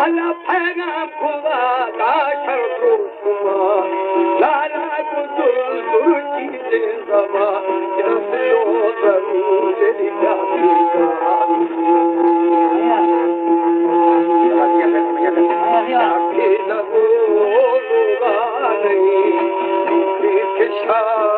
اللہ پیغام خدا کا شر کو شما، لالا کو دل دل چیزیں زما، کس لو ضرور دل جاتی کا۔ آنکھیں نہ بولو گا نہیں، کہ شار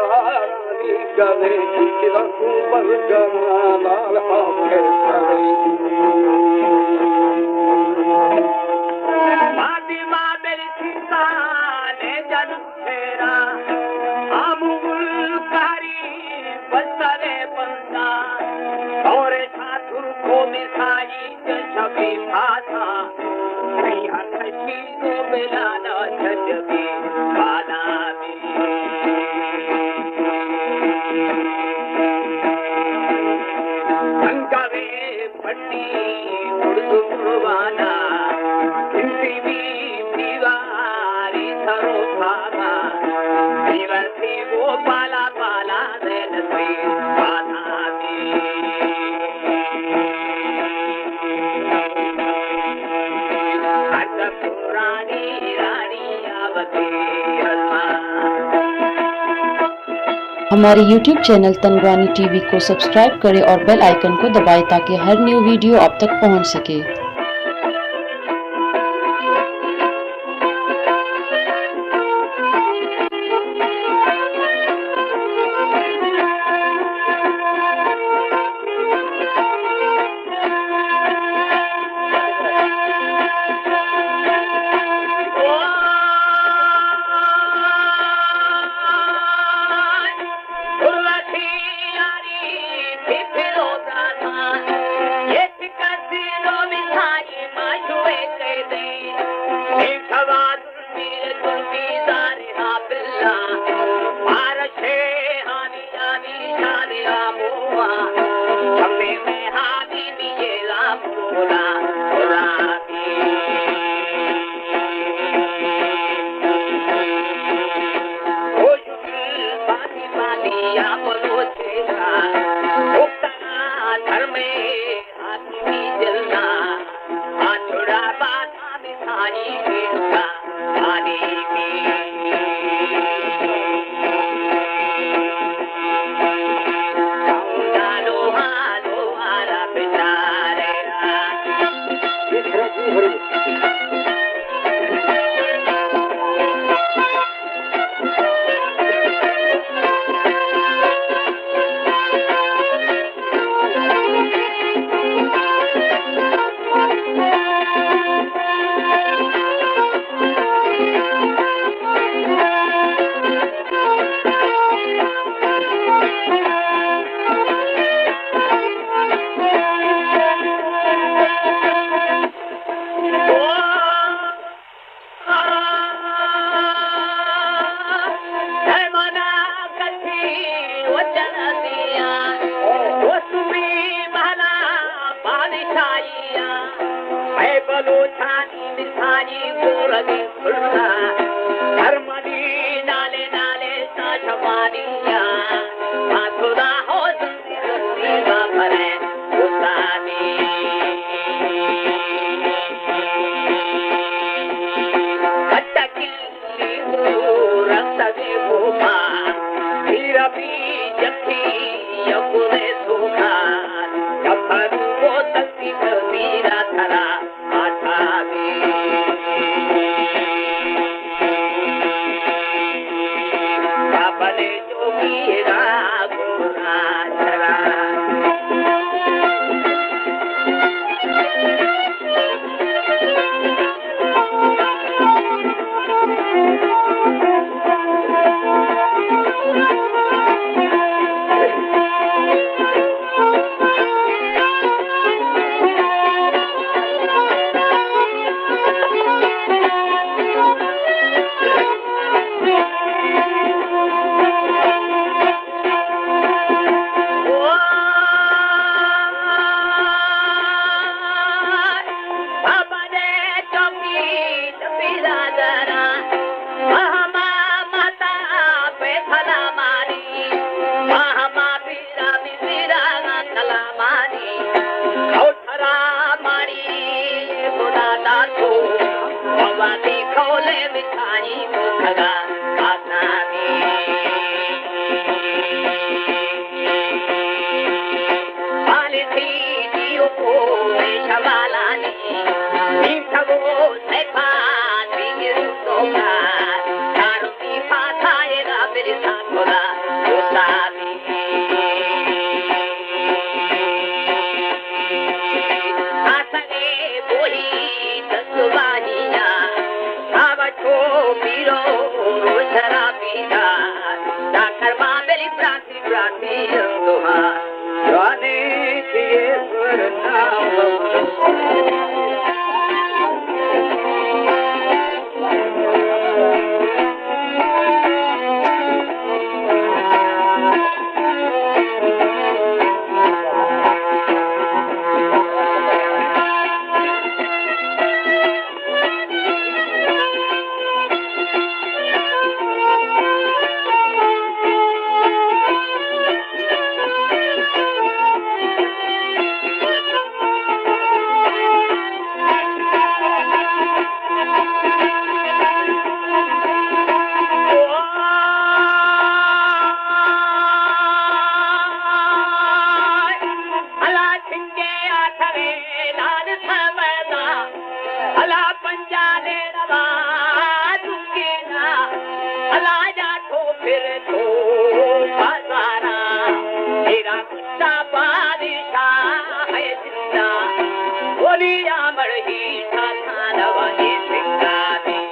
ہمارے یوٹیوب چینل تنگوانی ٹی وی کو سبسکرائب کریں اور بیل آئیکن کو دبائیں تاکہ ہر نیو ویڈیو آپ تک پہنچ سکے۔ شرابی دار، ڈاکٹر بابل براتی براتی اندوہا، جوانی چیئے پر نام۔ الا سنگے آ تھوے لال سمدا، الا پنجالے روا دنگینا، الا جا تو پھر تو بازارا، تیرا کتا بادشاہ ہے زندہ، بولی آمڑ ہی تھا تھا نوا اے سنگا دی۔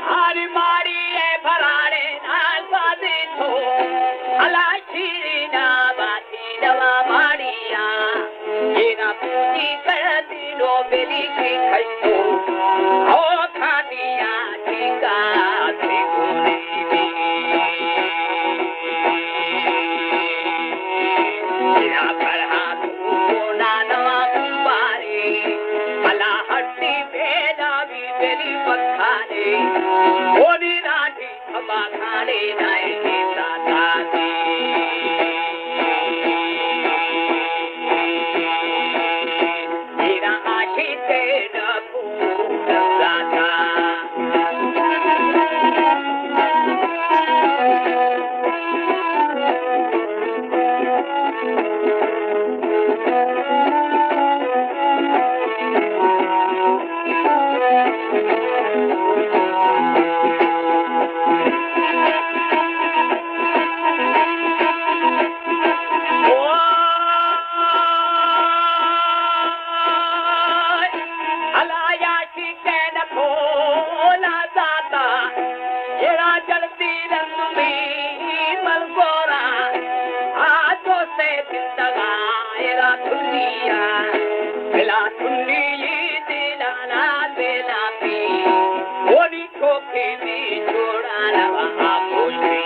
ہر ماڑی ءِ بھراڑے نال بازی تو، ہلا شیرین ءَ باتی دوا ماڑی ءَ، ایرا پوجی کڑتی نو بلی کی کھشتو، او کھانی ءَ ٹھیکا سی گولی دی۔ ایرا پڑھا تو نانوا کمباری، ہلا ہٹی بیلا بی تیری پکھانی، اونی راٹی ہما کھانے نائے کی ساتا دی۔ میرا آشی تینا پورا ساتا۔ ہلایا شکین کھولا زاتا، ایرا جلدی رنگ می ملگورا، آ دوستے زندگا ایرا دنیا، بلا دنیا دلالا بلا پی، بولی چوکی می چھوڑا نوا آپوشی۔